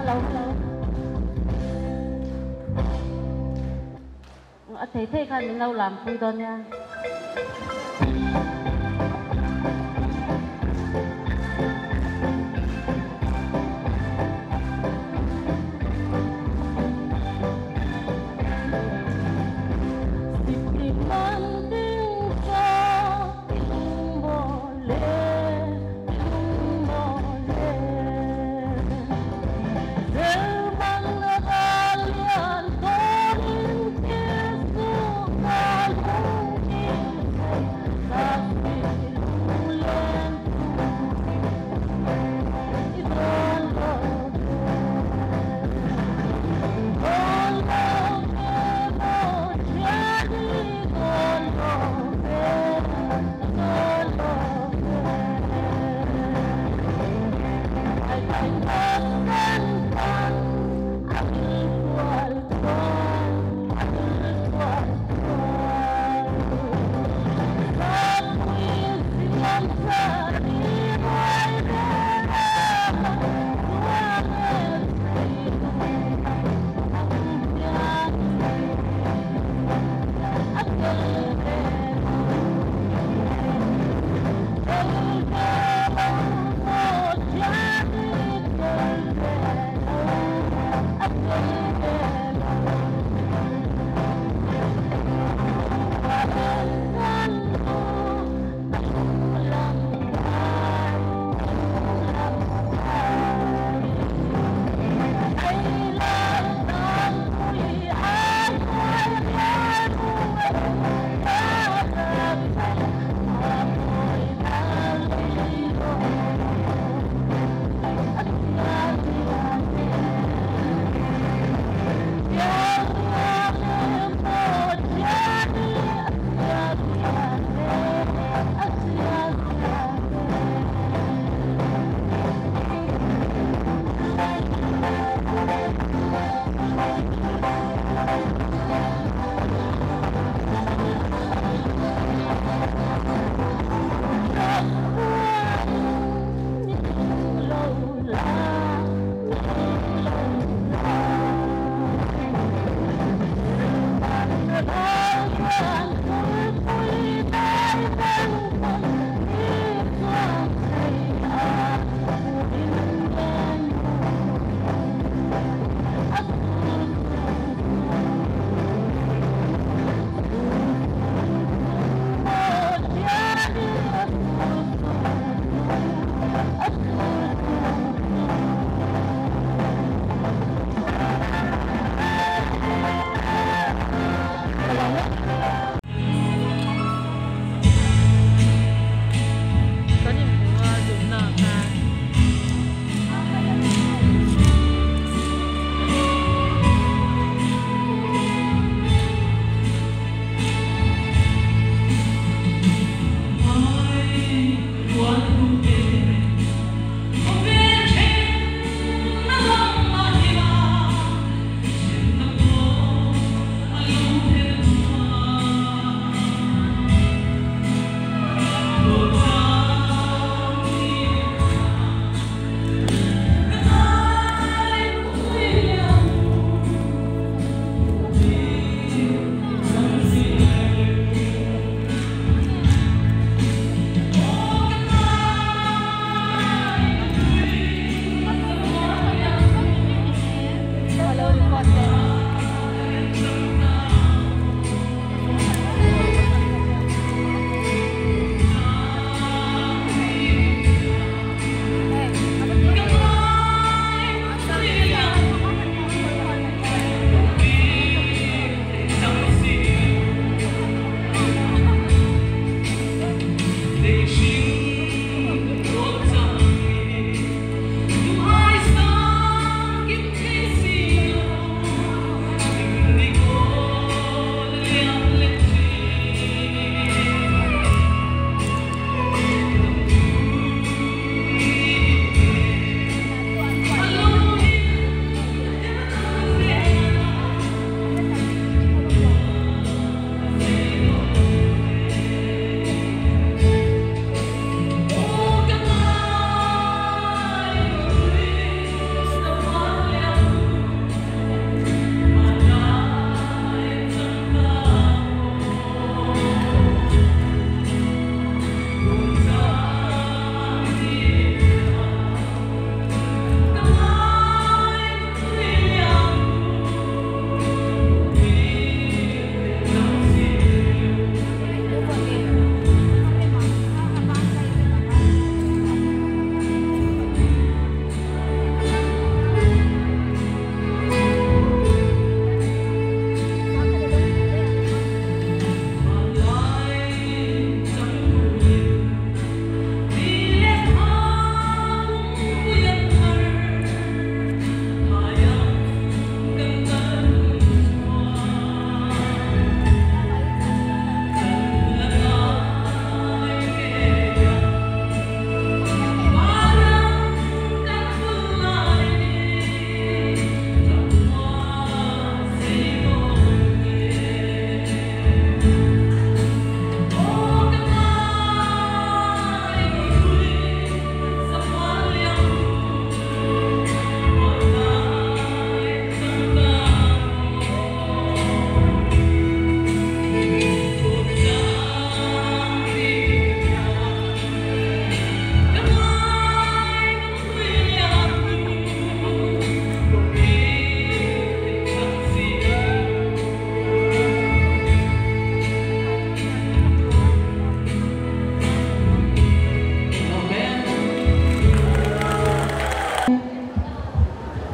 Hello. A thei thei khan min lo lam pui dawn nia.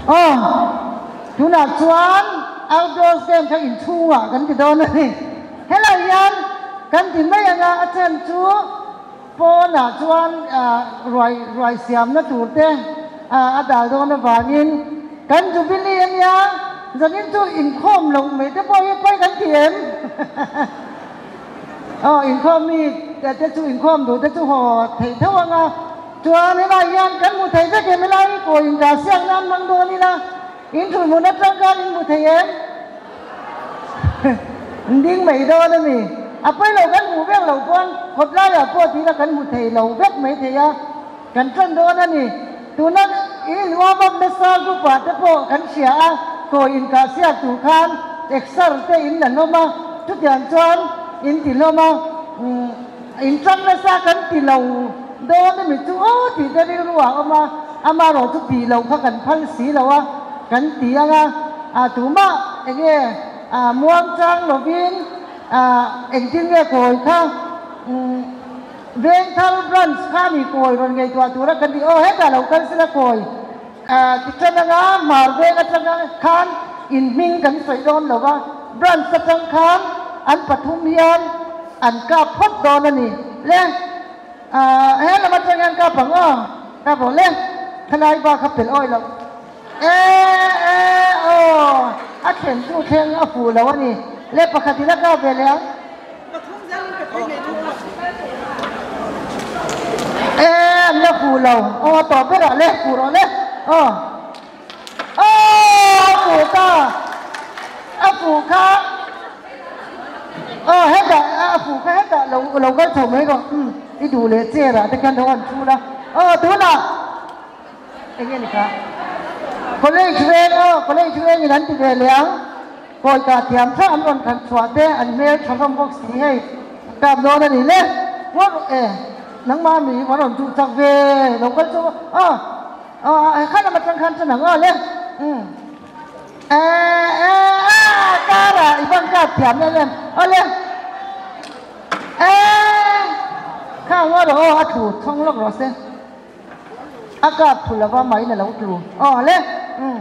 Aw, tunah chuan outdoor game kha inchhungah kan ti dawn a ni. Helai hian kan ti mai anga a chhan chu pawnah chuan ruai ruai siamna tur te a dal dawn avangin kan Jubilee ania zanin chu inkhawm loh mai te pawh hi pawi kan ti em? Aw, inkhawm mi te chu inkhawm duh te chu haw theih tho anga chuan helai hian kan hmu thei vek em? Helai hi kawi inkah siak nan hmang dawn ila in thulhmun atang khan in hmu thei em? In ding mai dawn a ni. A pawi lo kan hmuh vek loh pawn kawt laiah pawh tihna kan hmu thei lo vek mai thei a, kan tan dawn a ni. Tuna in inwarm up nasa group ah te pawh kan hria a, kawi inkah siak tur khan exer te in la hlawm a, chutiang chuan in ti hlawm a, in tang nasa kan ti lo dawn a mi chu aw tih te rilru ah a awm a, amaherawh chu tih loh kha kan phal si lo a, kan ti ang a. Ah tumah enge ah muang chang lovin ah engtin nge kawi kha umm Vengthar branch kha mi kawi rawn ngaihtuah tura kan tih aw hetah lo kal sela kawi ah ti tan anga hmar veng atanga khan in hming kan sawi dawn lo va branch atang khan an pathum hian an kap phawt dawn a ni le ah he lam atang hian kap ang aw kap rawh le thalai bak kha pelh awi loh. E e aw, a thlen chu thleng a fuh lo a ni. Le pakhat in a kap ve leh ang. E an la fuh lo. Aw a tawp berah le, fuh rawh le. Aw. Aw a fuh ta. A fuh kha. Aw hetah a fuh kha hetah lo lo kal chho mai rawh. Umm i duh leh chair ah te khan lo han thu la. Aw tunah. Enge ni kha? College veng aw, college veng in an ti ve leh ang. Kawi kah thiam tha an rawn khalh chhuah te an hmel tha hlawm bawk si hei. Kap dawn a ni le. Ngaw rawh e, nangmah mi va rawn duh chak ve lo kal chu aw. Aw kha lam atang khan chuan ang aw le. Umm. E e a car ah i van kap thiam em em aw le. E kha ngaw rawh aw a thu thawng lawk rawh se. A kap thu lova main a lo tlu. Aw le. Umm.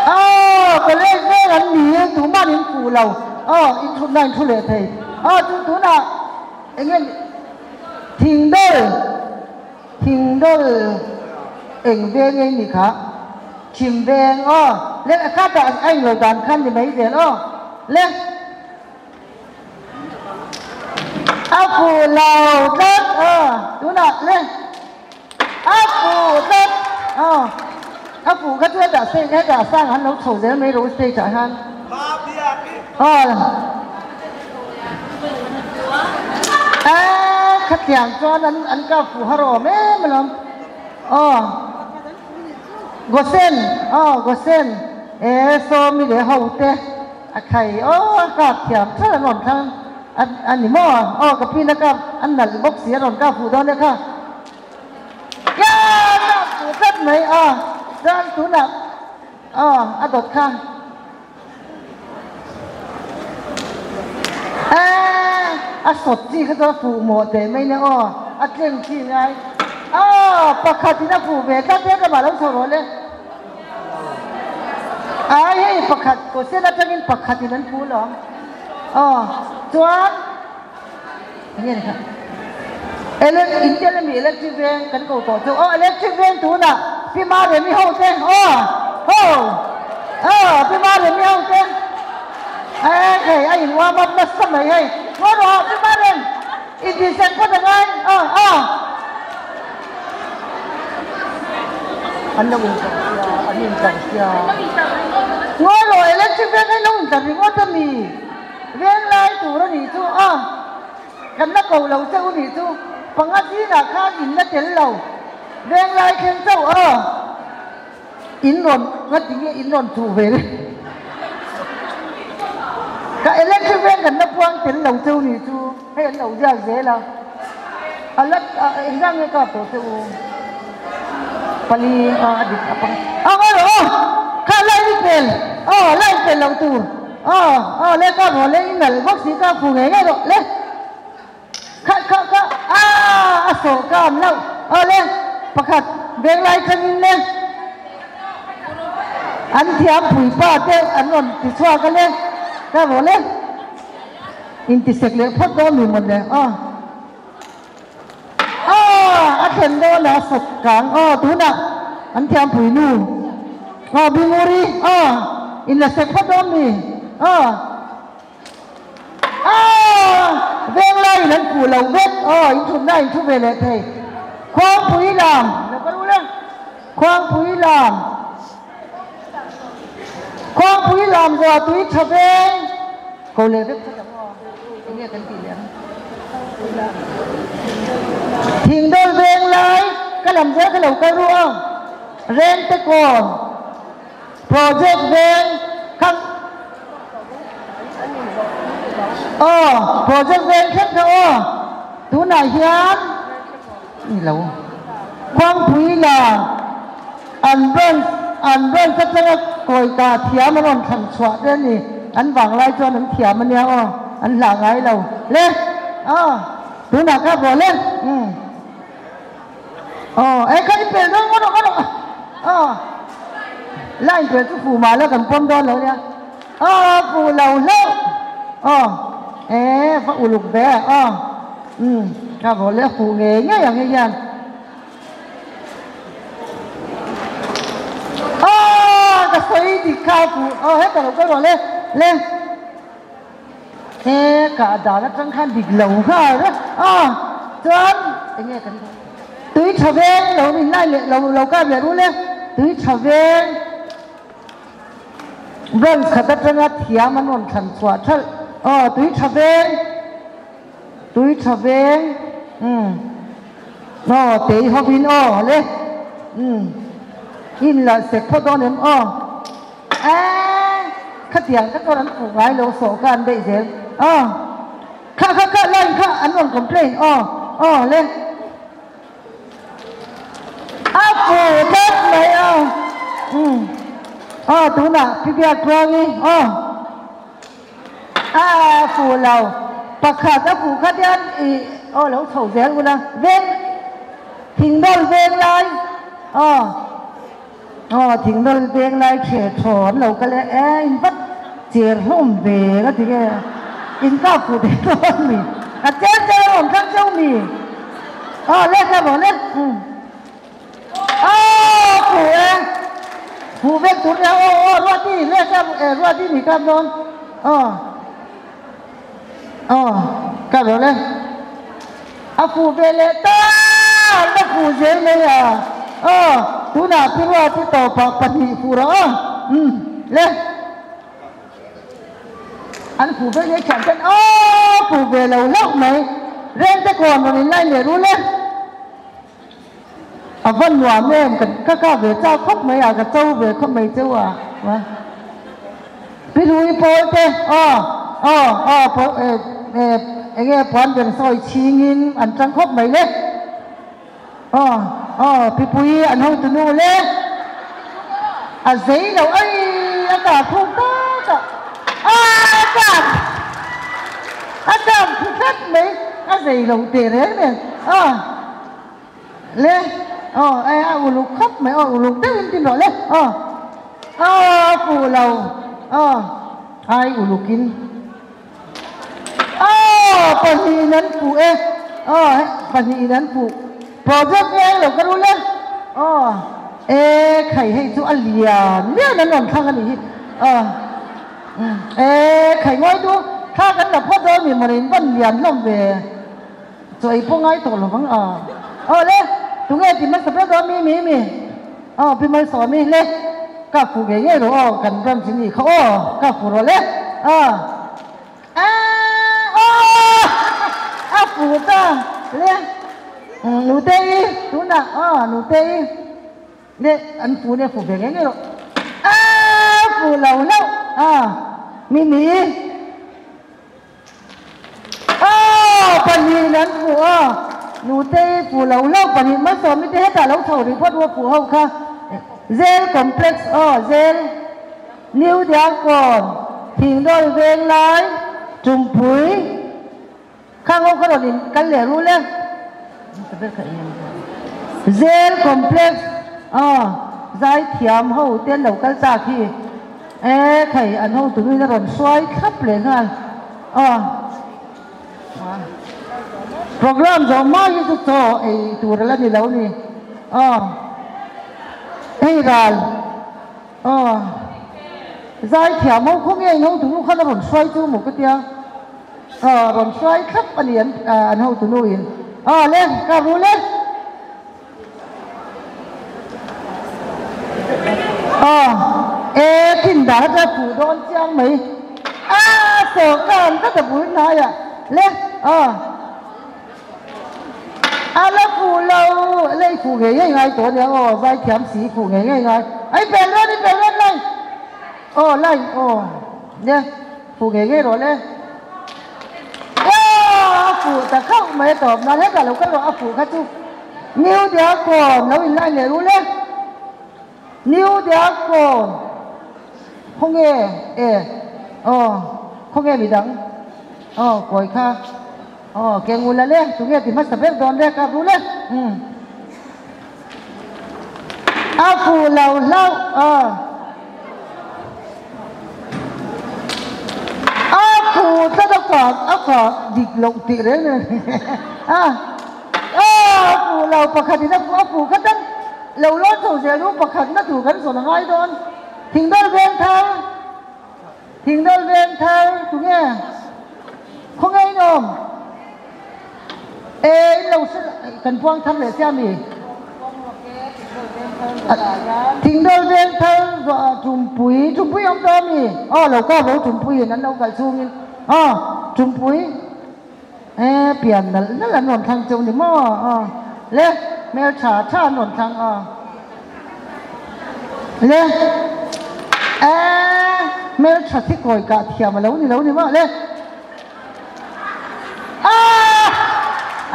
Aw, college veng an ni, tuman in fuh lo. Aw, in thutna in thu leh thei. Aw, chu tunah eng nge Thingdawl, Thingdawl eng veng nge ni kha? Chhim veng, aw. Le, khatah a englo dan khan ni mai zel, aw. Le. A fuh lo tlat aw tunah le a fuh tlat aw a fuh kha chu hetah stage hetah sang an lo chho zel mai rawh u stage ah hian aw eh khatiang chuan an an kap fuh har awm em alawm aw Gosen aw Gosen eh sawmi leh ho te. A khai aw a kap thiam thlal an rawn thlang a ni maw? Aw ka pin a kap a nalh bawk si a rawn kap fuh dawn e kha. Kia kap fuh tlat mai a chuan tunah aw a dawt kha. Eeh a sawt chi kha chu a fuh mawh teh mai nia aw a tleng chi ngai aw pakhat in a fuh ve tlat e ka mah lo chho rawh le. Ai hei pakhat question atangin pakhat in an phu lo ang. Aw chuan enge ni kha elec intel ami electric veng kan ko tawh chu aw electric veng tunah pi Maremi ho te aw ho aw pi Maremi ho te eh hei a in warm up nasa mai hei ngaw rawh pi Marem i tihsak phawt angai aw aw. An lo intlar sia, an intlar sia. Ngawi rawh, electric veng hi lo intlar ringawt a mi? Veng lai tur a nih chu a, kan la ko lo che u nih chu, panga zingah khan in la tel lo, veng lai thleng chauh a, in rawn ngati nge in rawn thuh ve le? Ka electric veng kan la puang tel lo che u nih chu, hei an lo ziak zel a. A la engzah nge kap tawh che u? Pali a a dik a pang a ngawi rawh aw kha line i pel aw line pel loh tur aw aw le kap rawh le i nalh bawk si kap fu ngei ngei rawh le kha kha kha a a sawh ka am loh aw le pakhat. Venglai tangin le an thiam puipa te an rawn ti chhuak a le ka rawh le intisek leh phawt dawn mi mawn le aw aw a thlen dawn a sawt kang aw tunah an thiam pui nu aw Binguri aw inla sek phawt dawn mi aw. Aw! Venglaiin an puh lo vek. Aw, in thutna in thu ve leh thei. Khuangpui lam, lo kal ula. Khuangpui lam. Khuangpui lam zawh tui tha veng. Ko leh vek phawt ang aw. Eng nge kan tih leh ang? Thingdawl venglai ka lam zel kha lo kal ru aw. Rengte kawn. Project veng kha aw project veng thleng kha aw tunah hian ni lo Khuangpui la an branch an branch atanga kawita thiam an rawn thlan chhuah te a ni an vanglai chuan an thiam a nia aw an hlah ngai lo le aw tunah kha vawh le umm. Aw, e kha i pel dawn ngawt ngawt rawh. Aw, line pel chu fuh mah la kan pawm dawn lo nia. Aw, fuh lo hlauh. Aw, e va uluk ve. Aw, umm, ka vaw leh fuh ngei ngei ang hei hian. Aw, ka sawi dik kha fuh. Aw, heta lo kal rawh le, le. He kah dan atang khan dik lo nghal reng a, chuan enge kan tui tha veng lo min lai leh lo lo kap leh rul e, tui tha veng branch khat atanga thiam an rawn thlan chhuah thalh aw tui tha veng tui tha veng umm aw tei hovin aw le umm in la sek phawt dawn em aw. Eeh khatiang ka chuan an fuh ngai lo sawh kha an beih zel aw kha kha kha line kha an rawn complain aw aw le a fuh tlat mai aw umm aw tunah pi biak tluangi aw a fuh lo pakhat a fuh kha hian ih aw lo chho zel ula veng thingdawl veng lai aw. Aw thingdawl veng lai thleh thaw an lo kal e, e in vat cher hlawm ve ka ti nge in kap fuh thei dawn mi a cher cher a rawn thlang cheu mi aw le ka rawh le umm aw fuh e fuh vek tur nia aw aw ruati le ka e ruati ni kap dawn aw aw ka rawh le. A fuh ve leh ta an la fuh zel mai a, aw tunah Pirua chu tawpah pahnih fuh rawh aw, umm le an fuh ve leh thiam ten aw fuh ve lo hlauh mai, Rengte kawn rawn in line leh rul e, a va nuam em ka ka ve chak khawp mai a, ka cho ve khawp mai cheu a, Pilui pawl te aw aw aw pawl e e enge puan ber sawi chhingin an tang khawp mai le aw aw pipui an hotu nu le a zei lo ai a kah khuk tak a a kah a kah khu tlat mai a zei lo teh reng nen aw Le aw e a uluk khawp mai aw uluk deuhin tin rawh le aw aw fuh lo aw ai ulukin aw pahnihin an fuh e aw pahnihin an fuh project veng lo ka rul e aw e khai hei chu a lian lian an rawn thlang a nih hi aw e khai ngawi du thla kan la phawt dawn mi mawle in van lian hlawm ve. Chaw ei pawh ngai tawh lo vang a. Aw le, tunge ti hmasa ber dawn mi mi mi? Aw Pi Malsawmi le, ka fuh ngei ngei rawh aw, kan branch in nih kha aw, ka fuh rawh le. Aw aw a fuh ta le, Nutei tunah aw Nutei le an fuh nia fuh ve ngei ngei rawh. A fuh lo hlauh a mi mi. Aw pahnihin an fuh a, nutei fuh lo hlauh pahnih hmasawmi te hetah lo chho rih phawt ua fuh ho kha Zel complex aw Zel New Diangkawn Thingdawl Venglai Tumpui khang ho kha rawn in kal leh rul e. Zel complex aw zaithiam ho te an lo kal tak hi e khai an hotu nuin a rawn hruai thlap leh nghal aw program zawh hma hi chu chaw ei tur ala ni lo ni aw hei ral aw zaithiam ho khawnge in hotu nu khan a rawn hruai chu maw ka tia. Aw rawn hruai thlap a ni an an hotu nu in. Aw le ka ru le. Aw e thin dan atanga phuh dawn chiang mai. A sawrkar zet a bul hnai ah le aw a la fuh lo le i fuh ngei ngei ngai tawh ania aw zaithiam si i fuh ngei ngei ngai. A i pel rawn i pel rawn lai aw lai aw le. Fuh ngei ngei rawh le. Aw a fuh ta khauh mai a tawp nan hetah lo kal rawh a fuh kha chu New Diakkawn lo in line leh ru le. New Diakkawn khawnge e aw khawnge midang aw kawi kha aw ke ngula le tunge ti hmasa ber dawn le kap ru le umm a fuh lo hlauh aw. A phu tlat a fak a fak dik loh tih reng reng a a phu lo pakhat in a phu a phu kha tan lo lawn chho zel ru pakhat na tur kan zawn a ngai dawn thingdawl veng thar thingdawl veng thar tunge khawnge in awm e in lo hre kan puang thar leh sia mi. Thingdawl veng thar Tumpui, Tumpui awm tawh ami? Aw lo kap lo Tumpui in an lo kalh chhungin aw Tumpui e pian nalh nalh an rawn thlang cheu ni maw aw le hmel tha tha an rawn thlang aw le e hmel tha thi kawi kah thiam alo ni lo ni maw le. A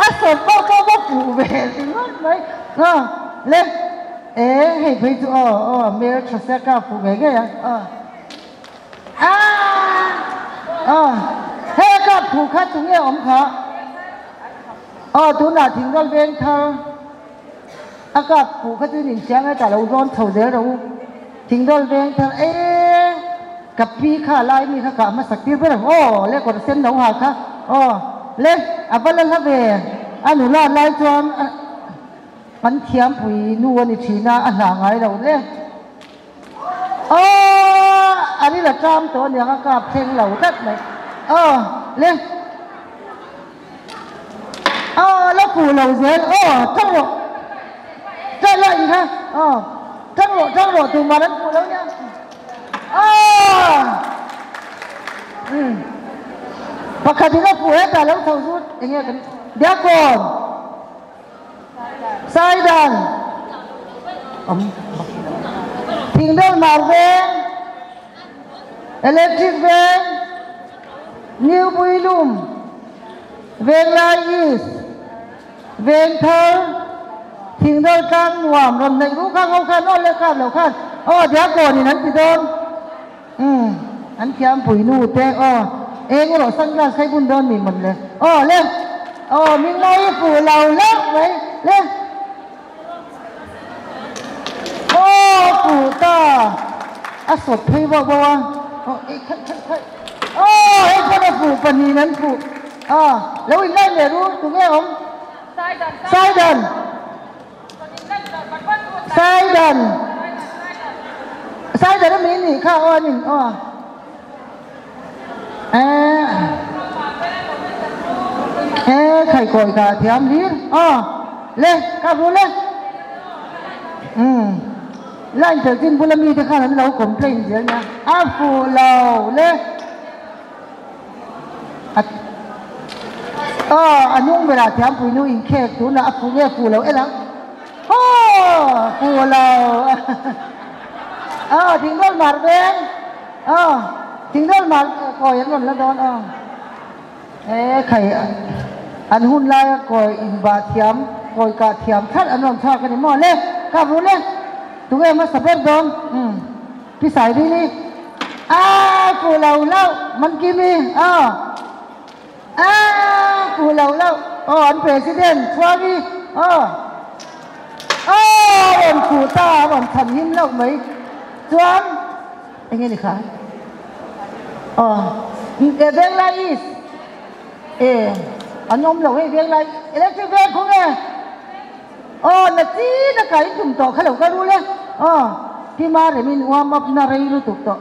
a sawt pawh pawh va fuh ve ringawt mai a le e hei phei chu aw aw a hmel tha sia ka fuh ngei ngei a aw a aw hei a kap fuh kha chu nge awm kha aw tunah thingral veng thar a kap fuh kha chu in insiam e tah lo zawn chho zel rawh u thingral veng thar e. Ka pi kha lai mi kha kah hmasak tir ber ang aw le kawr sen lo ha kha aw le a va la hla ve a nula lai chuan an thiampui nu a ni thin a a hla ngai lo le aw a ril a ṭam tawh aniang a kap thleng lo tlat mai aw le aw la fuh lo zel aw ṭang rawh ṭah la in kha aw ṭang rawh ṭang rawh tumah an fuh lo nia. Pakhat in a fuh hetah lo chho zut enge kan Diakkawn Saidan Thingdel Mar Veng Electric Veng New Builum Venglai East Vengthar, Thingdawl tlang nuam rawn hnaih ruh kha ngo khan aw leh kap lo khan aw Diakkawn in an ti dawn umm an thiam pui nu te aw eng erawh sunglass kha i bun dawn mi mawn le aw le aw Mingmawi i fuh lo hlauh mai le aw fuh ta a sawt phei vauh vauh a aw ei khaih khaih khaih aw hei pawn a fuh pahnihin an fuh aw lo inline leh ru tunge awm Saidan Saidan Saidan a mi nih kha aw an in aw eh eh khaikawi ka thiam hlir aw le ka bu le umm line tel chin bula mi te khan an lo complain zel nia a fuh lo le aw a hnung berah thiampui nu inkhek tunah a fuh nge fuh lo en ang aw fuh lo aw thingdawl mar veng aw thingdawl mar kawi an rawn la dawn aw e khai an hun laia kawi inbah thiam kawi kah thiam thlap an rawn chhuak a ni maw le kap ru le tunge hmasa ber dawn umm Pi Sairili a fuh lo hlauh Mankimi aw a fuh lo hlauh aw an president Chhuangi aw. A rawn fuh ta, a rawn chhan him hlauh mai. Chuan eng nge ni kha? Aw, Venglai East e an awm lo hei Venglai Electric Veng khaw nge? Aw, na chi na kai tum tawh kha lo ka rul e. Aw, Tima remin warm up na rei lutuk tawh.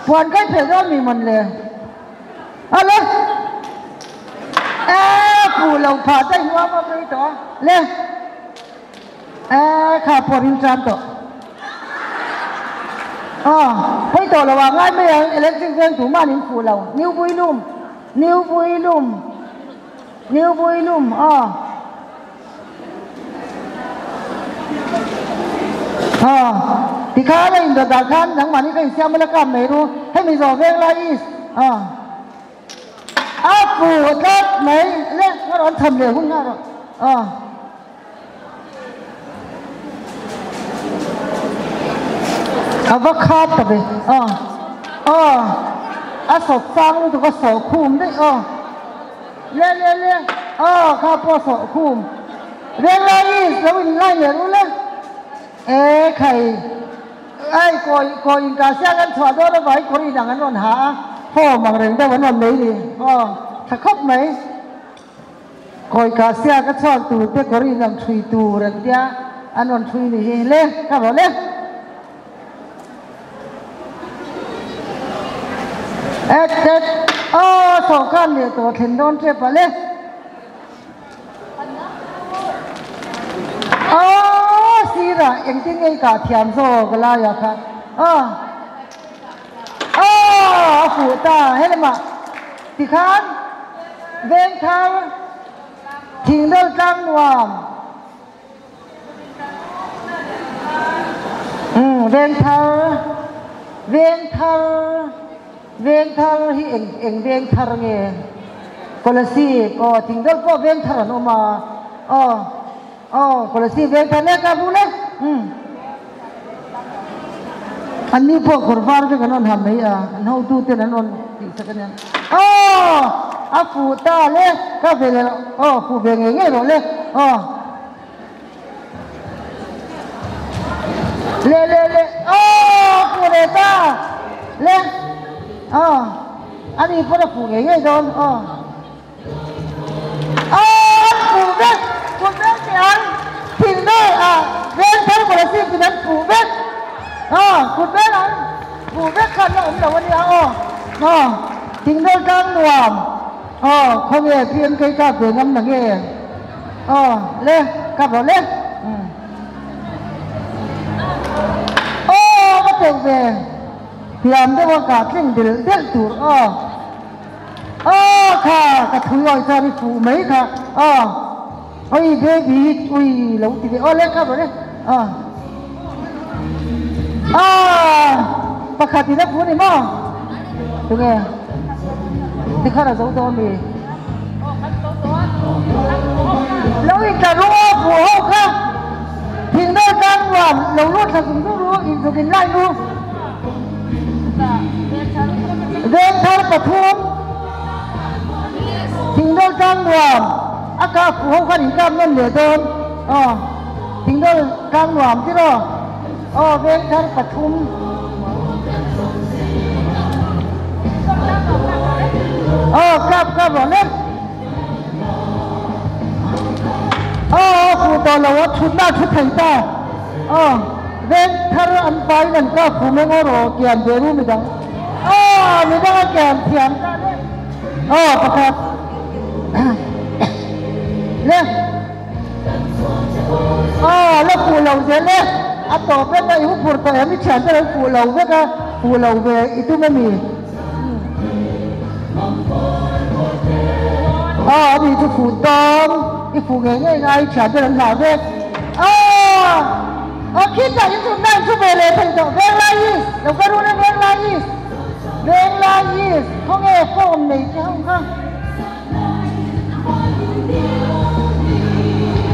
Puan kai phelh dawn mi mawn le? A le! Eee fuh lo phah daih warm up rei tawh a. Le! Eee kha pawh ring tan tawh. Aw, pawi tawh lo ah ngai mai ang, electric veng tu man in fuh lo. New Builum, New Builum. New Builum aw. Aw, tikhan a indawt ah khan nangmahni ka insiam a la kap mai ru, hemi zawh veng lai is aw. A fuh tlat mai le, nga rawn tham leh hun nga rawh aw. A va khat ta ve aw aw a sawt sang lutuk a sawh khum daih aw le le le aw kha pawh a sawh khum Venglai is lo in line leh rul e e khai ai kawi kawi in kah siang an chhuah dawn avangin kawr inang an rawn ha a form ang reng deuh an rawn nei ni aw tha khawp mai. Kawi kah siak a chhuak tur te kawr in ang thui tur an tia an rawn thui ni hi le ka rawn e. Et et aw sawhkhan leh tawh thlen dawn tep a le. Aw sirah engtin nge i kah thiam zawk a laiah khan aw aw a fuh ta helamah. Tikhan Vengthar Thingdal tlang nuam umm Vengthar Vengthar Vengthar hi eng eng Vengthar nge Kolasib aw Thingdal pawh Vengthar an awm a aw aw Kolasib Vengthar leh ka bul e umm An ni pawh kawr var vek an rawn ha mai a, an hotuten an rawn tihsak a nia. Aw! A fuh ta le, ka ve leh rawh. Aw, fuh ve ngei ngei rawh le. Aw. Le le le. Aw, fuh leh ta. Le. Aw. Ani pawn a fuh ngei ngei dawn. Aw. Aw an fuh vek, fuh vek teh ang, thing ber ah veng thar policy pin an fuh vek, aw kut ber ang fuh vek khan la awm lo a nia aw, aw thing ber tlang nuam, aw khawnge PMK kap ve ngam na nge, aw le kap rawh le, aw va teuh ve, thiam deuh a kah tling del del tur aw. Aw kha ka thui awi chuan i fuh mai kha aw oi baby hi ui lo ti ve aw le kha rawh le aw aw pakhat in a fuh ni maw tunge tikhar a zo dawn mi lo in tla ru aw fuh ho kha thing deuh tlang nuam lo lut thla zung zung ru in zuk in line ru. Vengthar pathum Thingdawl tlang nuam a kah fuh ho khan inkap nawn leh dawn aw Thingdawl tlang nuam tiraw aw Vengthar pathum aw kap kap rawh le aw fuh tawh lo a thutna a thu thei ta aw. Veng thar an pain an kap fum eng aw rawh kian ve ru midang aw midang a kian thiam ta le aw pakhat le aw la fuh lo zel e a tawp vek a i hu phur tawh em i thian te lo fuh lo vek a fuh lo ve i tum a mi aw ani chu fuh dawn i fuh ngei ngei ngai i thian te an hlah vek aw. Aw khitah in chhun dan chu ve leh thei tawh Venglai East lo ka run e Venglai East Venglai East khawnge form nei te ho kha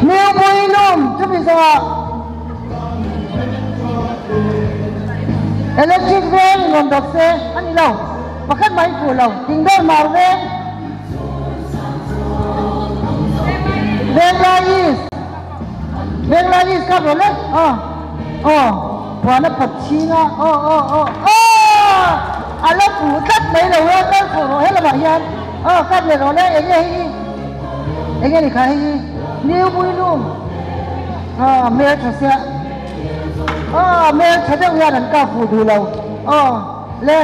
New Builum chumi zawhah Electric veng in rawn dawp se a ni lo pakhat mah in fuh lo Tingdawr Mar veng Venglai East. Venglai East kap rawh le aw aw puan a pawt chhing a aw aw aw aw a la fuh tlat mai lo e kal fuh rawh helamah hian aw kap leh rawh le eng nge hei hi eng nge ni kha hei hi New Builum aw hmeltha sia aw hmeltha deuh hian an kap fuh duh lo aw le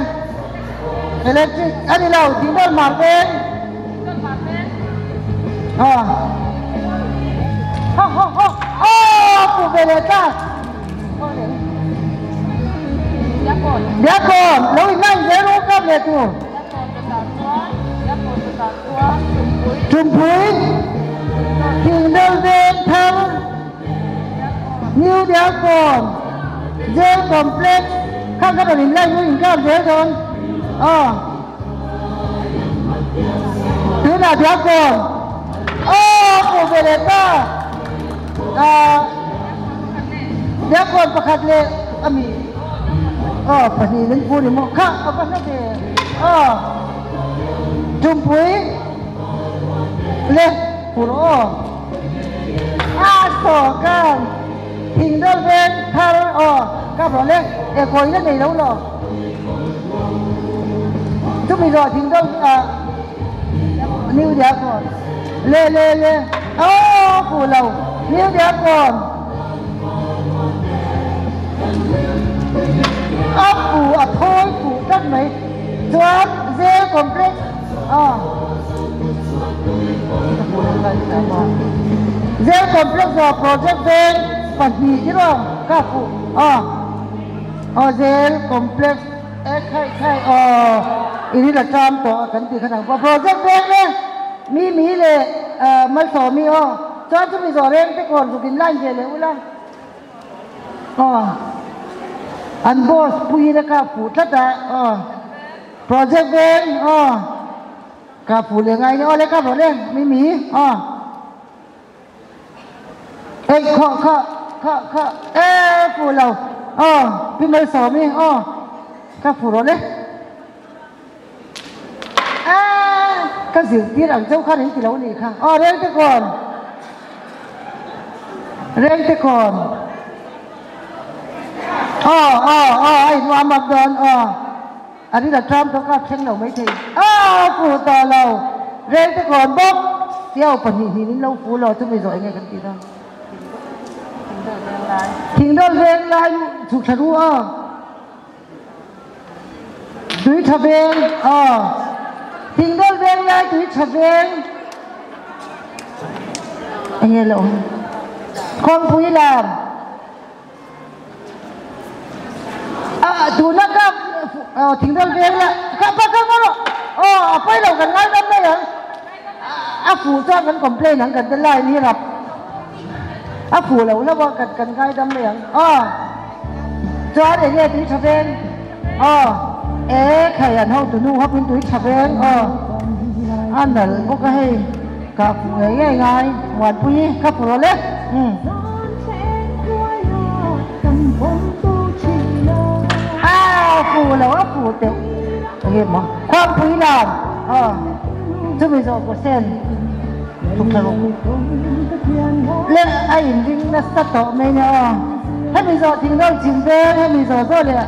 electric a ni lo tih ber mar veng aw ha ha ha aw pu ve leh ta Diakon lo in line zel rawh kap leh tur Tumpui Thingdel veng thar New Diakon Jail Complex khang kha rawn in line rawh in kap zel dawn aw. Tunah Diakon aw hmuh ve leh ta ah Diakon pakhat leh a mi aw pahnih min pu ni maw kha a va hla ve aw Tumpui le pu rawh aw a sawrkar thingdal veng thar aw ka rawh le e kawi la nei lo law. Chumi zawh thing deuh ah New Diakon le le le aw fuh lo New Diakon a fuh a thawi fuh tlat mai chuan Zel Complex ah Zel Complex ah Project Veng pahnih erawh ka fuh ah. Aw zel complex e khaih khaih aw i ri la ṭam tawh a kan tih kha dang pawh project vek le mi mi leh malsawmi aw chuan chumi zawh reng te kawn zuk in line ve leh ula aw an boss puiin a kap fuh tlat a aw project veng aw kap fuh leh ngai aw le kap rawh le mi mi aw. Ei khaw khaw khaw khaw e fuh lo aw pi Malsawmi aw ka fuh rawh le a ka zirtir ang chauh khan in ti lo nih kha aw rengte kawn rengte kawn aw aw aw a innuam up dawn aw. A rin a ṭam tawh ka thleng lo maithei. A fuh tawh lo. Rel te kawn bawk. Tiau pahnih hnih min lo fuh lo chumi zawh enge kan tih dawn. Thingdawl veng lai chhuk thla ru aw. Tui tha veng aw. Thingdawl veng lai tui tha veng. Enge lo. Kawngpui lam. Ah tuna ka aw thingdal veng la ka pa ka ngawr aw a pawi lo kan ngai dam mai ang a fuh chuan kan complain ang kan te line hi rap a fuh lo hlauh a kan kan ngai dam mai ang aw chuan eng nge tui tha veng aw e khai an hotu nu hawpin tui tha veng aw a nalh bawk a hei ka fuh ngei ngei ngai muanpui ka fuh rawh le umm. A fu lo a fu teuh enge maw khuangpui lam aw chumi zawh pawh sen thuk thla rawh le a inring nasa tawh mai nia aw hemi zawh thingdawl chim veng hemi zawh zawh leh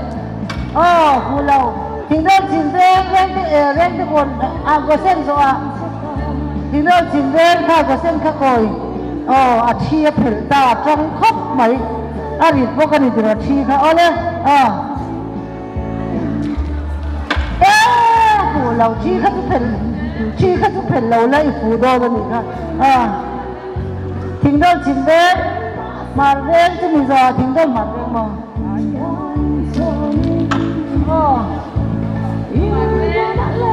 aw fu lo thingdawl chim veng reng te reng te kawn ah gawsen zawh ah thingdawl chim veng kha gawsen kha kawi. Aw a thi a phelh ta a tang khawp mai a rit bawk a ni tiraw thi kha aw le aw e fuh lo thi kha chu phelh thi kha chu phelh lo la i fuh dawn a nih kha aw thingdawl chim veng hmar veng chu mizo ah thingdawl hmar veng maw aw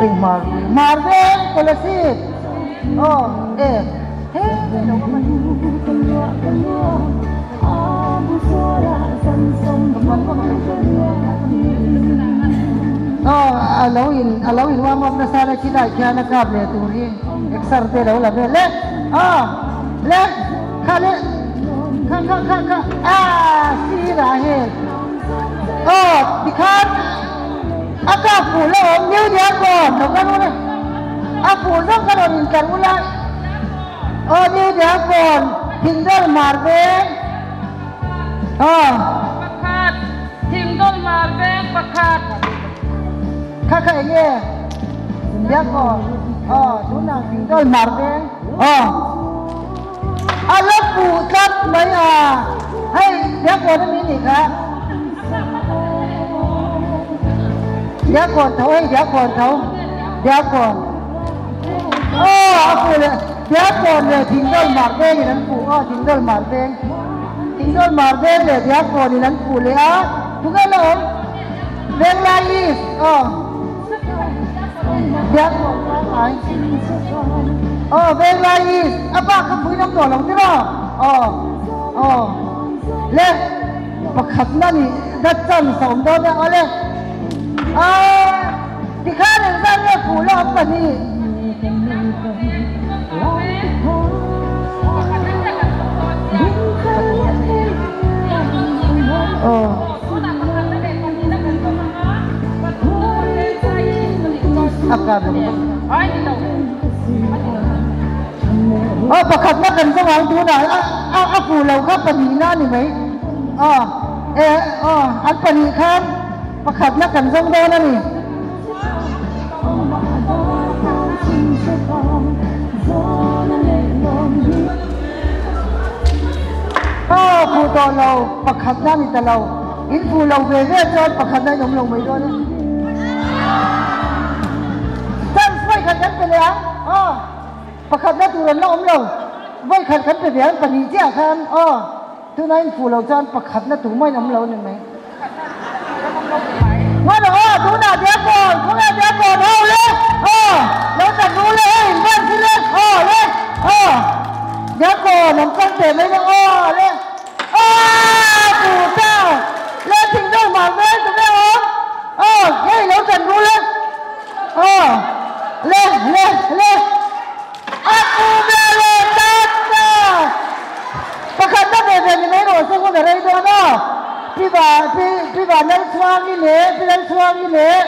eng hmar hmar veng kolasib aw e. Aw a lo in a lo in warm up nasa le khilai khian a kap leh tur hi exer te lo la vel le aw le kha le kha kha kha kha a sirah hel aw tikhan a kap fuh la awm new diakon lo kal ula a fuh zawk ka rawn in kal ula. Aw ni diakon thingdal mar veng. Aw. Pakhat, Thingdawl Mar Veng pakhat. Kha kha eng nge? Biakawn. Aw, tunah Thingdawl Mar Veng. Aw. A la fuh tlat mai a. Hei, Biakawn ami nih kha. Biakawn tho, hei Biakawn tho. Biakawn. Aw, a fuh leh. Biakawn leh Thingdawl Mar Vengin an fuh. Aw, Thingdawl Mar Veng. Thingdawl Mar Veng leh Biakawnin an fuh leh a, tunge la awm? Venglai East, aw. Biakawn pangngai. Aw, Venglai East, a bak kha pui lam tawh lo tiraw? Aw, aw. Le, pakhatna nih that chance a awm dawn e, awle. Aaa, tikhan engzat nge fuh la awm pahnih? Aw pakhatna kan zawng ang tunah a fuh lo kha pahnihna a ni mai aw e aw an pahnih khan pakhatna kan zawng dawn a ni. Aw fuh tawh lo, pakhatna ni ta lo. In fuh lo ve ve chuan pakhatna in awm lo mai dawn e. Chance vawi khat kan pe leh ang. Aw, pakhatna tur an la awm lo. Vawi khat kan pe ve ang pahnih chiah khan. Aw, tunah in fuh lo chuan pakhatna tur mah in awm lo a ni mai. Hman aw tunah Diakon khawnge Diakon ho le aw lo tan ru le hei in ban si le aw le aw Diakon an kal teh mai le aw le aw pu ta le thing deuh mah vel tu ve awm aw hei lo tan ru le aw le le le a pu ve le tan ta. Pakhat na ve ve ni mai rawh se hun a rei dawn aw. Pi Va Pi Pi Vanlalchhuangi leh Pi Lalchhuangi leh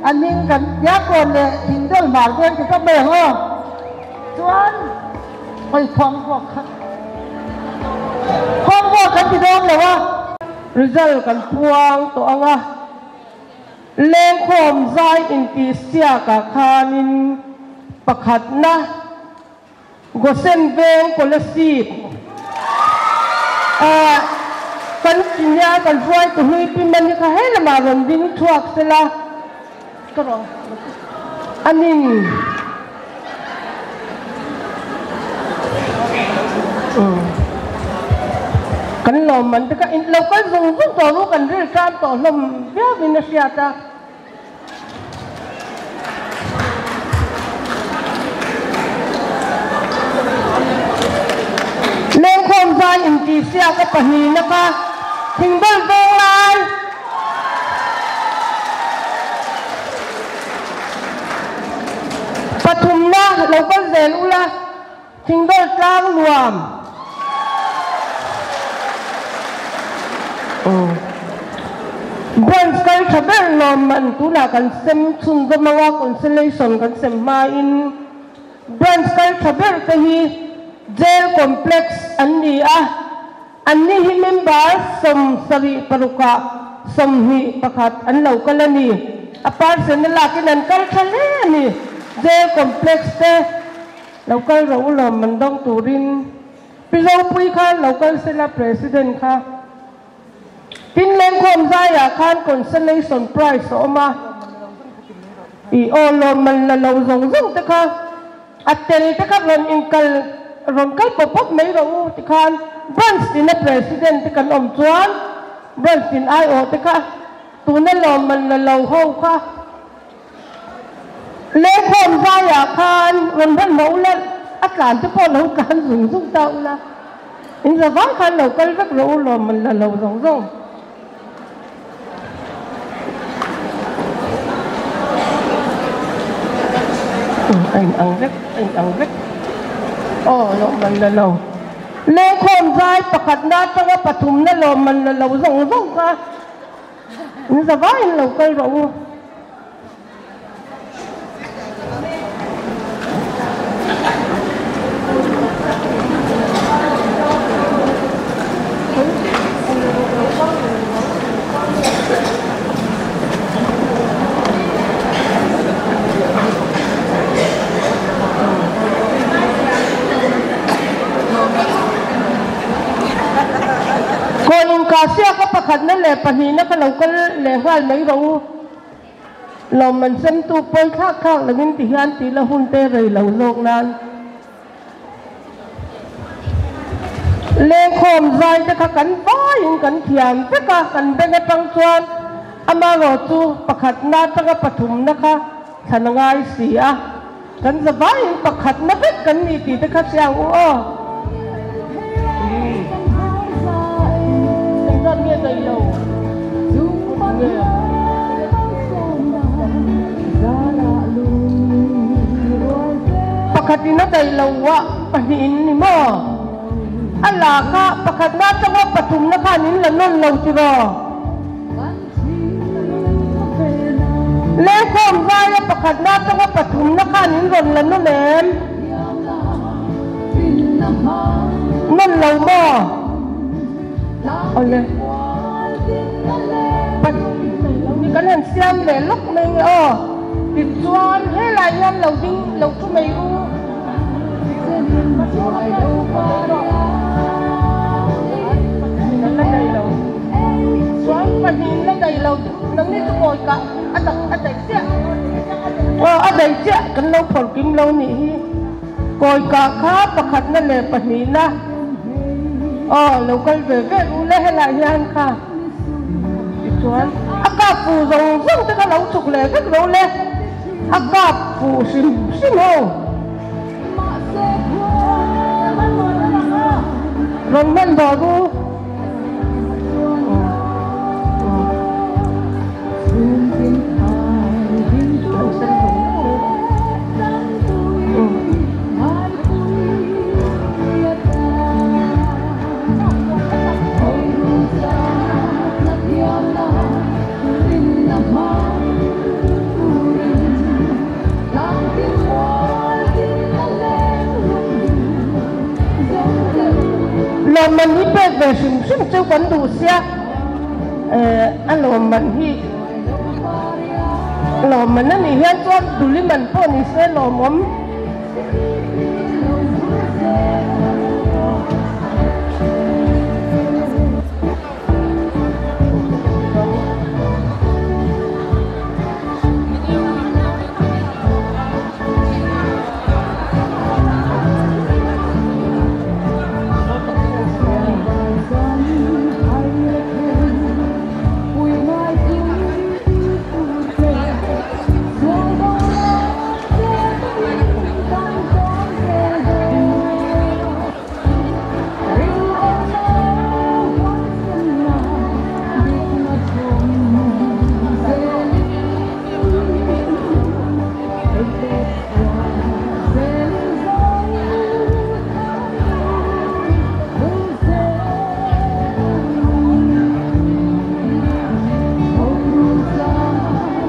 a hming kan Diakkawn leh Thingdawl Hmar veng ti tawp mai ang aw. Chuan oi khuang vuak kha khuang vuak kan ti dawn lo a. Result kan puang tawh ang a, lengkhawm zai intihsiakah khanin pakhatna Gosen veng Kolasib ah kan nia kan hruaitu hlui pi mani kha he lamah rawn ding chhuak sela ka rawn anin kan lawm man te kha lo kal zung zung tawh ru kan ril tan tawh hlawm viau in a hriat a. Lengkhawm zai intihsiak a pahnihna kha thingbawl veng lai. Pathumna lo kal zel ula thingbawl tlang nuam. Branch kal tha ber lawmman tunah kan sem chhunzawm anga consolation kan sem hmain branch kal tha ber te hi Jail Complex an ni a, anni hi member 76 ah 21 an lo kal a ni. A person a lakin an kal tha hle a ni Jail Complex te. Lo kal rawh u lawm an dawng turin Pi Zopui kha lo kal sela President kha Tin lengkhawm zaiah khan consolation prize a awm a, i aw lawmman la lo zawng zawng te kha a tel te kha rawn inkal rawn kal pawp pawp mai rawh u tikhan branch tina President te kan awm chuan branch tin aiawh te kha tuna lawmman la lo ho kha Lengkhawm zaiah khan rawn hman mah ula, a tlan te pawh lo tlan zung zung ta ula, in za vang khan lo kal vek rawh u lawm man la lo zawng zawng. A in ang vek, a in ang vek. Aw lawm man la lo. Lengkhawm zai pakhatna atanga pathumna lawm man la lo zawng zawng kha. In za vaiin lo kal rawh u. leh pahnihna kha lo kal leh nghal mai rawh u. Lawmman semtu pawi thlak thlak lovin ti hian tih la hun te rei lo zawk nan. Lengkhawm zai te kha kan vaiin kan thiam vek a, kan beng atang chuan amarawh chu pakhatna atanga pathumna kha thlan a ngai si a, kan za vaiin pakhatna vek kan ni tih te kha hria ang u aw. Engzat nge daih lo? Pakhatin a daih lo a, pahnihin ni maw? A la kha pakhatna atanga pathumna khan in la nawn lo tiraw? Lengkhawm vaia pakhatna atanga pathumna khan in rawn la nawn em? Nawn lo maw? Awle. Ni kan han siam leh lawk mai nge aw. Tichuan helai hian lo ding lo thu mai u. La daih lo. Chuan pahnihin la daih lo nangni chu kawi kah a dak a daih chiah. Aw a daih chiah kan lo phawrh kim lo nih hi. Kawi kah kha pakhatna leh pahnihna. Aw lo kal ve ve u le helai hian kha tichuan a kap fu zawng zawng te kha lo chhuk leh vek lo le a kap fu hrim hrim ho rawn hman bawk u. Lawmman hi pek ve hrim hrim chu kan duh sia, a lawmman hi lawmman a nih hian chuan duli man pawh ni se lawmawm.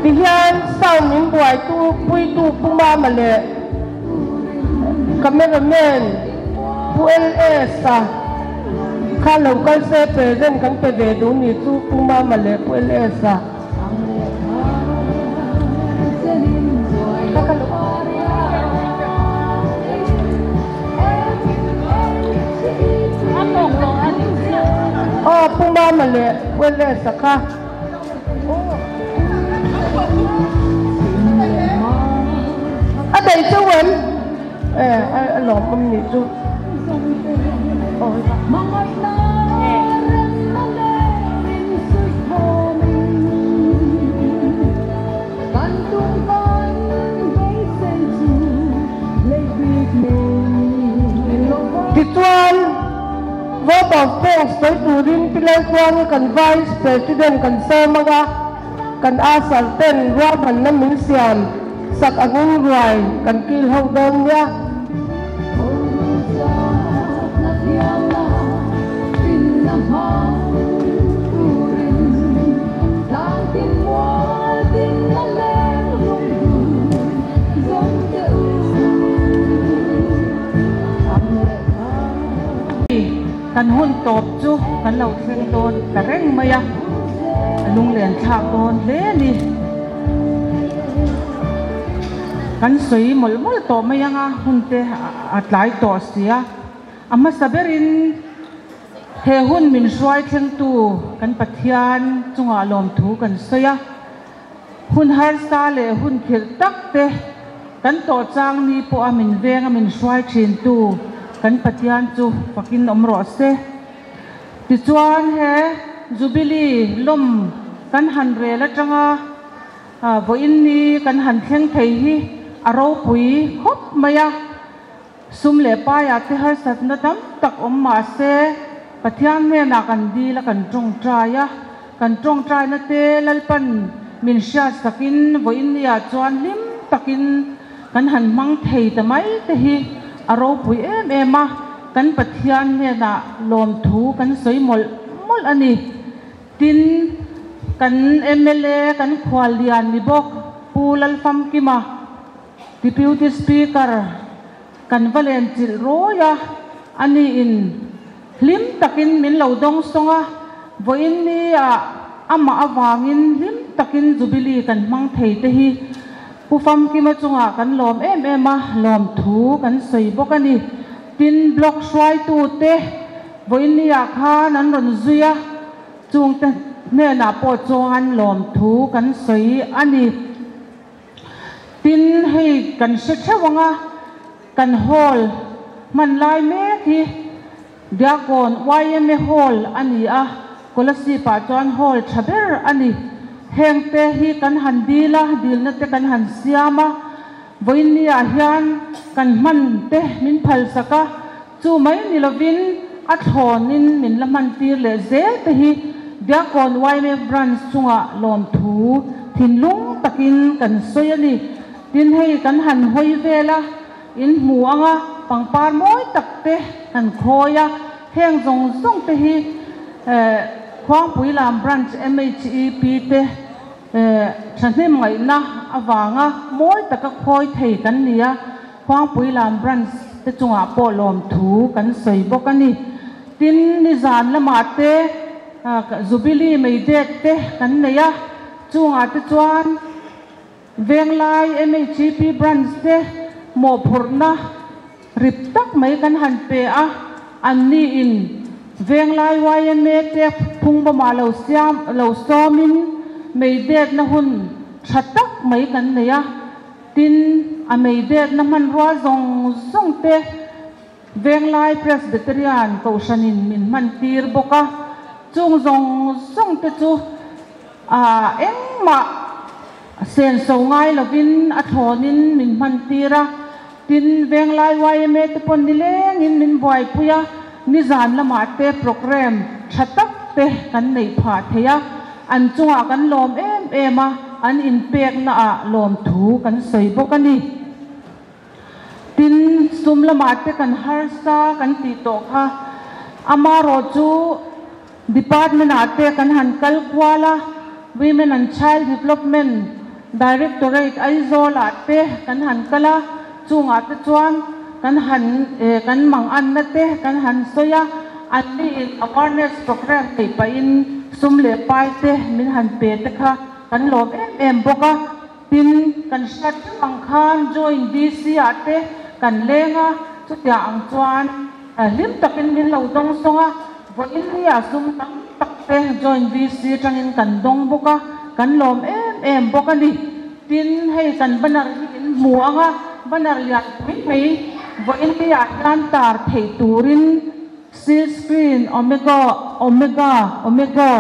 Tihian sound min buaitu puitu Pu Mama leh Cameraman Pu LS-a kha lo kal se present kan pe ve duh ni chu Pu Mama leh Pu LS-a. Aw Pu Mama leh Pu LS-a kha. A daih chauh em? E, a lawmawm nih chu. Tichuan. Vote of thanks sawi turin Pi Laltluangi kan Vice President kan sawm ang a, kan Asar ten ruahmanna min siam sak angin ruai kan kil ho dawn nia. Kan hun tawp chu kan lo thleng dawn ta reng mai a, a lunglen thlak dawn hle a ni. Kan sawi mawlh mawlh tawh mai ang a, hun te a tlai tawh si a, a hmasa berin. He hun min hruai thlengtu kan Pathian chungah lawmthu kan sawi a. Hun harsa leh hun khirh tak te kan tawh chang ni pawha min venga min hruai thintu kan Pathian chu fakin awm rawh se. Tichuan he Jubilee lawm kan han rel atanga vawiin ni kan han thleng thei hi a ropui khawp mai a. Sum leh paiah te harsatna tam tak awm mah se, Pathian hnenah kan dil a kan tawngtai a, kan tawngtaina te Lalpan min hriat sakin vawiinniah chuan hlim takin kan han hmang thei ta mai te hi a ropui em em a, kan Pathian hnenah lawmthu kan sawi mawlh mawlh a ni. Tin, kan mla kan khuallian ni bawk Pu Lalfamkima, Deputy Speaker, kan va len chilh rawi a, ani in hlim takin min lo dawng sawng a, vawiin ni ah amah avangin hlim takin Jubilee kan hmang thei te hi Pu Famkima chungah kan lawm em em a, lawmthu kan sawi bawk a ni. Tin, Block hruaitu te vawiin ni ah khan an rawn zui a, chungte hnenah pawh chuan lawmthu kan sawi a ni. Tin, hei kan hre theuh ang a, kan hall hman lai mek hi Diakon yma Hall a ni a, Kolasib ah chuan hall tha ber a ni. Heng te hi kan han dil a, dilna te kan han siam a, vawiinni ah hian kan hman te min phalsak a, Chu mai ni lovin a thlawnin min la hman tir leh zel te hi Diakon yma Branch chungah lawmthu thinlung takin kan sawi a ni. Tin hei kan han hawi vel a, in hmu anga pangpar mawi tak te kan khawi a, heng zawng zawng te hi Khuangpui lam Branch MHEP te thahnem ngaihna avanga mawi taka khawi thei kan ni a. Khuangpui lam branch te chungah pawh lawmthu kan sawi bawk a ni. Tin, nizan lamah te Jubilee mei dek te kan nei a, chungah te chuan Venglai MHEP branch te mawhphurhna rip tak mai kan han pe a, anni in Venglai yma te phungbawmah lo siam lo sawmin mei dekna hun tha tak mai kan nei a. Tin, a mei detna hmanrua zawng zawng te Venglai Presbyterian Kohhranin min hman tir bawk a, chung zawng zawng te chu engmah senso ngai lovin a thlawnin min hman tir a. Tin, Venglai yma te pawn nilengin min buaipui a, nizan lamah te programme tha tak te kan neih phah thei a. An chungah kan lawm em em a, an inpekna ah lawmthu kan sawi bawk a ni. Tin, sum lamah te kan harsa kan tih tawh kha. Amarawh chu Department ah te kan han kal kual a, Women and Child Development Directorate Aizawl ah te kan han kal a, chungah te chuan kan han kan manganna te kan han sawi a, anni in awareness programme neih pahin sum leh pai te min han pe te kha kan lawm em em bawk a. Tin, kan hriat theuh ang khan joint DC ah te kan leng a, chutiang ang chuan hlim takin min lo dawng sawng a, vawiin hi a sum tam tak te joint VC atangin kan dawng bawk a, kan lawm em em bawk a ni. Tin, hei kan banner hi in hmu ang a, banner lian pui mai vawiin hi ah hian tar theih turin Seal Screen Omega Omega Omego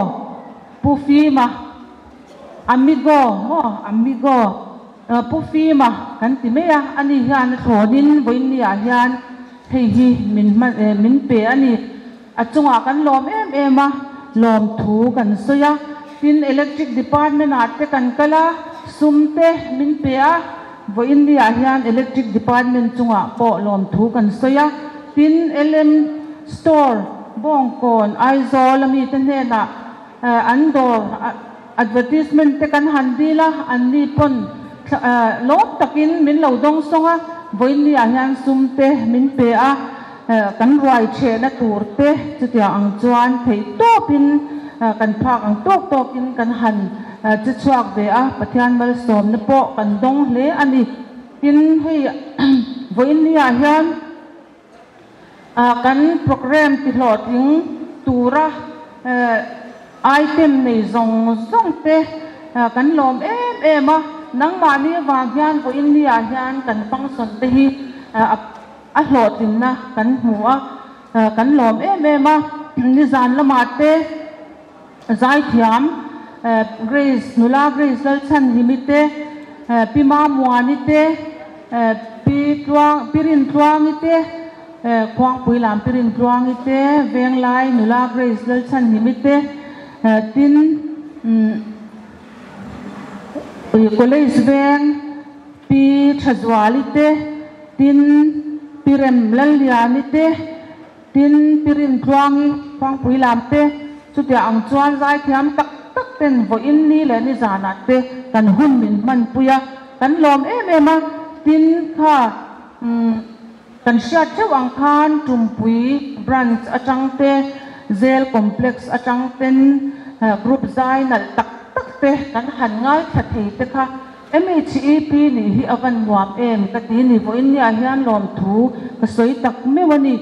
Pu Fima Amigo maw Amigo Pu Fima kan ti mai a, ani hian a thlawnin vawiin ni ah hian hei hi min hman min pe a ni. A chungah kan lawm em em a, lawmthu kan sawi a, tin Electric Department ah te kan kal a, sum te min pe a, vawiin ni ah hian Electric Department chungah pawh lawmthu kan sawi a, tin LM Store Bawngkawn Aizawl a mite hnenah an dawr advertisement te kan han dil a, anni pawn lawm takin min lo dawng sawng a, vawiin ni ah hian sum te min pe a. Kan ruai chhehna tur te chutiang ang chuan theih tawpin kan phak ang tawk tawkin kan han che chhuak ve a, Pathian malsawmna pawh kan dawng hle a ni. Tin, hei vawiin ni ah hian kan programme ti hlawhtling. tura item nei zawng zawng te kan lawm em em a, nangmahni avang hian vawiin ni ah hian kan function te hi a hlawhtlinna kan hmu a, kan lawm em em a. Nizan lamah te zaithiam Grace, nula Grace Lalchhanhimi te, Pi Mamuani te, Pi Tluang, Pi Rintluangi te, Khuangpui lam Pi Rintluangi te, Venglai nula Grace Lalchhanhimi te, tin College veng Pi Thazuali te, tin Pi Rem Lalliani te, Tin, Pi Rintluangi, Khuangpui lam te, chutiang ang chuan zaithiam tak tak ten vawiin ni leh nizanah te kan hun min hmanpui a, kan lawm em em a. Tin, kha kan hriat theuh ang khan Tumpui Branch atang te, Zel Complex atang ten group zai nalh tak tak te kan han ngaithla thei te kha MHEP nih hi a van nuam em ka ti ni vawiin nia hian lawmthu ka sawi tak meuh a ni.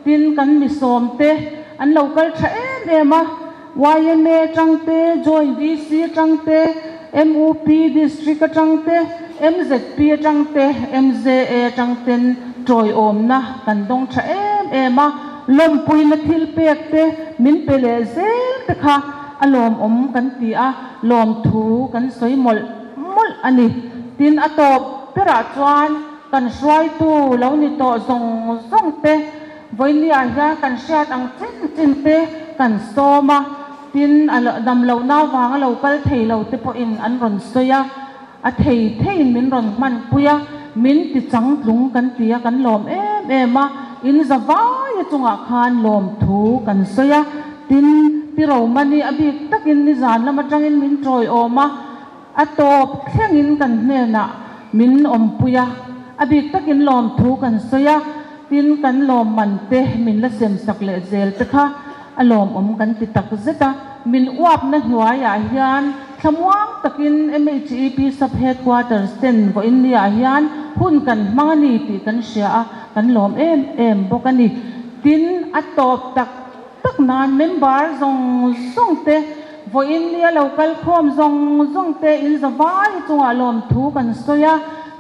Tin, kan mi sawm te an lo kal tha em em a, yma atang te, Joint VC atang te, MUP District atang te, MZP atang te, MZA atang ten tawiawmna kan dawng tha em em a, lawmpuina thil pek te min pe leh zel te kha a lawmawm kan ti a. Lawmthu kan sawi mawlh mawlh a ni. Tin, a tawp berah chuan kan hruaitu lo ni tawh zawng zawng te, vawinia hian kan hriat ang chin chin te kan sawm a, tin, a dam lohna avanga lo kal thei lo te pawhin an rawn sawi a, a thei theiin min rawn hmanpui a, min ti changtlung kan ti a, kan lawm em em a, in zavaia chungah khan lawmthu kan sawi a. Tin, Pi Romani a bik takin nizan lam atangin min tawiawm a, a tawp thlengin kan hnenah min awmpui a, a bik takin lawmthu kan sawi a, tin kan lawmman te min la sem sak leh zel te kha a lawmawm kan ti tak zet a. Min uapna hnuaiah hian thlamuang takin MHEP Sub Headquarters ten vawiinniah hian hun kan hmang a ni tih kan hria a, kan lawm em em bawk a ni. Tin, a tawp tak. Tak nan member zawng zawng te, vawiin nia lo kal khawm zawng zawng te in zavai chungah lawmthu kan sawi a,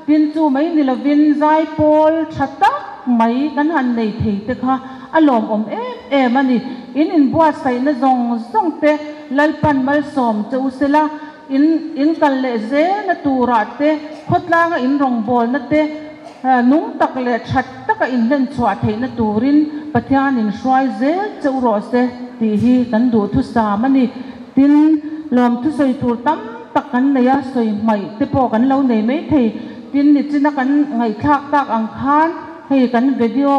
tin chu mai ni lovin zaipawl tha tak mai kan han nei thei te kha a lawmawm em em a ni. In inbuatsaihna zawng zawng te Lalpan malsawm che u sela, in in kal leh zelna turah te, khawtlanga in rawngbawlna te, Nung tak leh that taka inhlenchhuah theihna turin Pathianin hruai zel che u rawh se tih hi kan duhthusam a ni. Tin, lawmthu sawi tur tam tak kan nei a, sawi hmaih te pawh kan lo nei mai thei. Tin, nichina kan ngaihthlak tak ang khan hei kan video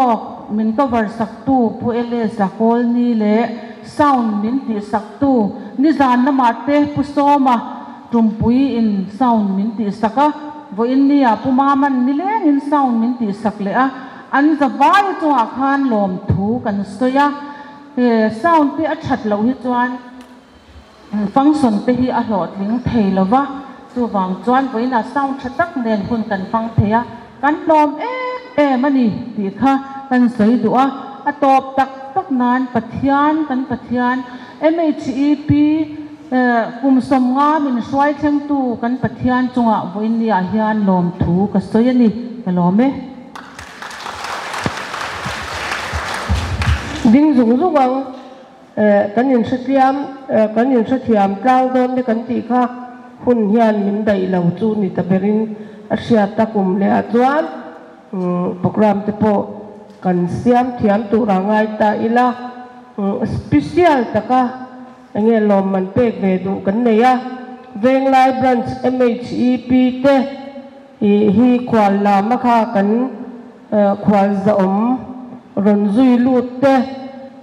min cover saktu Pu Elesa Kawlni leh sound min tih saktu nizan lamah te Pu Sawma Tumpui in sound min tih sak a, vawiin nia Pu Maman nileng in sound min tih sak leh a, an zavai chungah khan lawmthu kan sawi a, he sound te a that loh hi chuan function te hi a hlawhtling thei lo va, chuvang chuan vawiinah sound tha tak nen hun kan hmang thei a, kan lawm em em a ni tih kha kan sawi duh a, a tawp tak tak nan Pathian kan Pathian MHEP Kum 50 min hruai thlengtu kan Pathian chungah vawiinniah hian lawmthu ka sawi a ni, ka lawm e. Ding zung zung ang, kan inhretliam, kan inhrethiam tlang dawn te kan tih kha hun hian min daih lo chu ni ta berin a hriat a kum leh ah chuan programme te pawh kan siam thiam tur ah ngai ta ila, special taka Enge lawmman pek ve duh kan nei a, Venglai Branch MHEP te hi khual lama kha kan khual zahawm rawn zui lut te,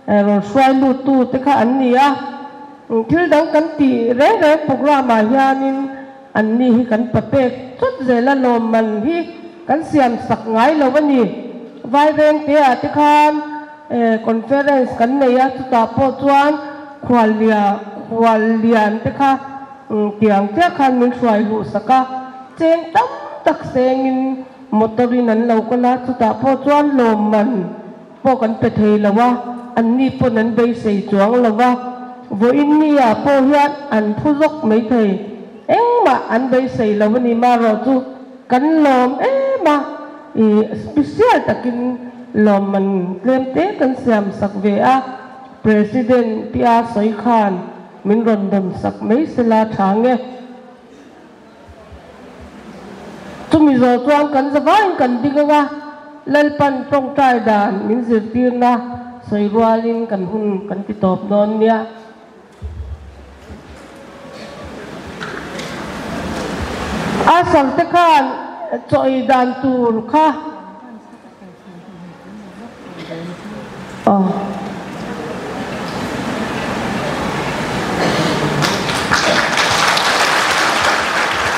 rawn hruai lut tu te kha an ni a. Thil dang kan tih reng reng programme ah hianin an ni hi kan pa pek chawt zel a, lawmman hi kan siam sak ngai lo a ni. Vairengte ah te khan Conference kan nei a, chutah pawh chuan khuallia khuallian te kha tiang chiah khan min hruai luh sak a, cheng tam tak sengin motor in an lo kal a, chutah pawh chuan lawmman pawh kan pe thei lo a. Anni pawn an beisei chuang lo va, vawiin ni ah pawh hian an phu zawk maithei. Engmah an beisei lo a ni marawh chu kan lawm em a, ih special takin lawmman tlem te kan siam sak ve a, President tia sawi khan min rawn dawn sak mai sela tha nge. Chumi zawh chuan kan zavaiin kan ding anga Lalpan tawngtai dan min zirtirna sawi rualin kan hun kan ti tawp dawn nia. A sarte khan chaw ei dan tur kha Aw.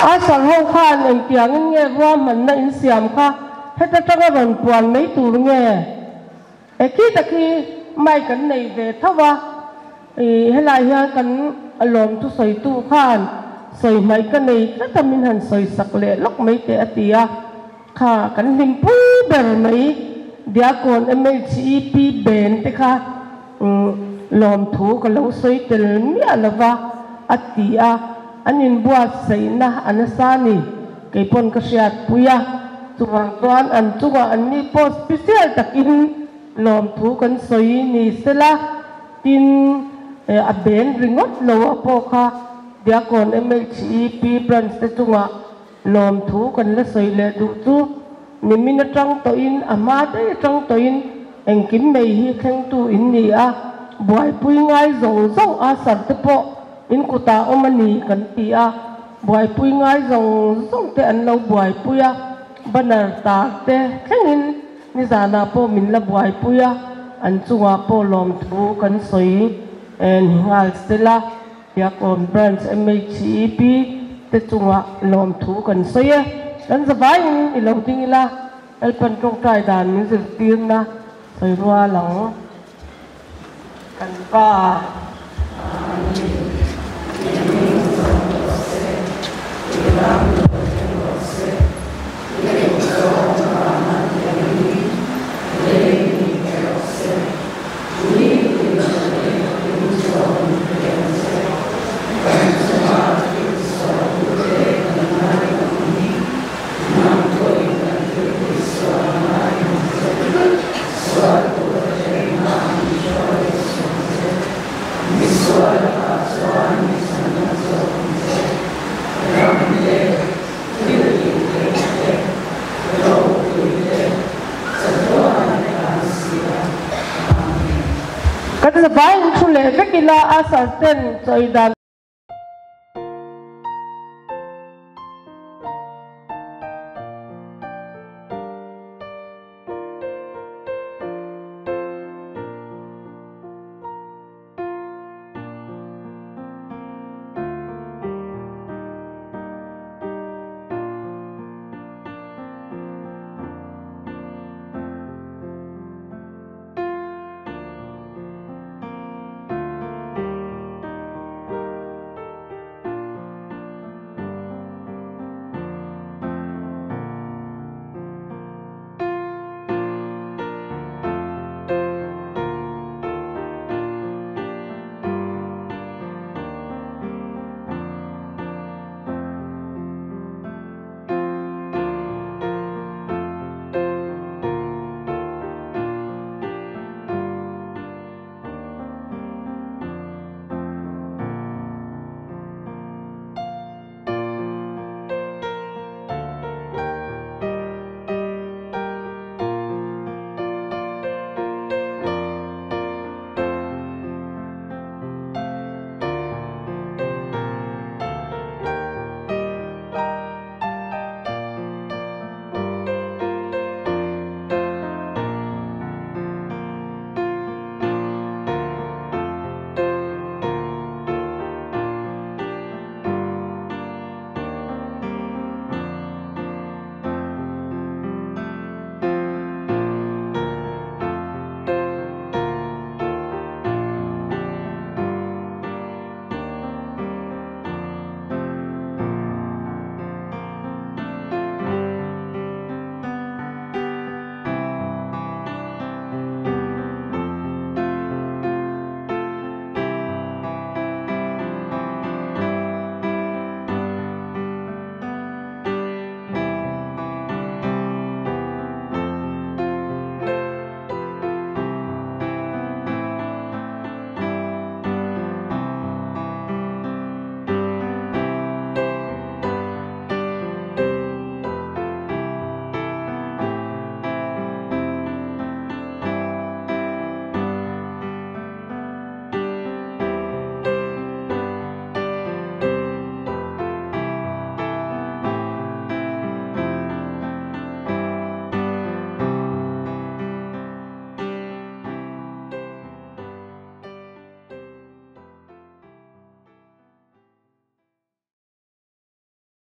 A sar ho khan engtiangin nge ruahmanna in siam kha heta tanga rawn puan mai tur nge? E khi takhi mic an nei ve tho a, i helai hian kan lawm thusawitu khan sawi hmaih ka nei tlat a min han sawi sak leh lawk mai teh a ti a. Kha kan hlimpui ber mai Diakon MHEP Ben te kha lawmthu ka lo sawi tel miah lova a ti a, an inbuatsaihna a nasa a ni, kei pawn ka hriatpui a, chuvang chuan an chungah an ni pawh special takin lawmthu kan sawi ni sela, tin a Ben ringawt lo a pawh kha Diakon MHEP branch te chungah Lawmthu kan la sawi leh duh chu nimin atang tawhin a hma daih atang tawhin engkim mai hi thlengtu in ni a, buaipui ngai zawng zawng a sarte pawh in kutah awm a ni kan ti a, buaipui ngai zawng zawng te an lo buaipui a, banner tar te thlengin nizanah pawh min la buaipui a, an chungah pawh lawmthu kan sawi ni nghal sela. Biakawm Branch MHEP te chungah lawmthu kan sawi e. Kan zavaiin i lo ding ila, Lalpan tawngtai dan min zirtirna sawi rual ang. Kan Pa. Kan zavaiin thu leh vek ila a sar ten chawi dan.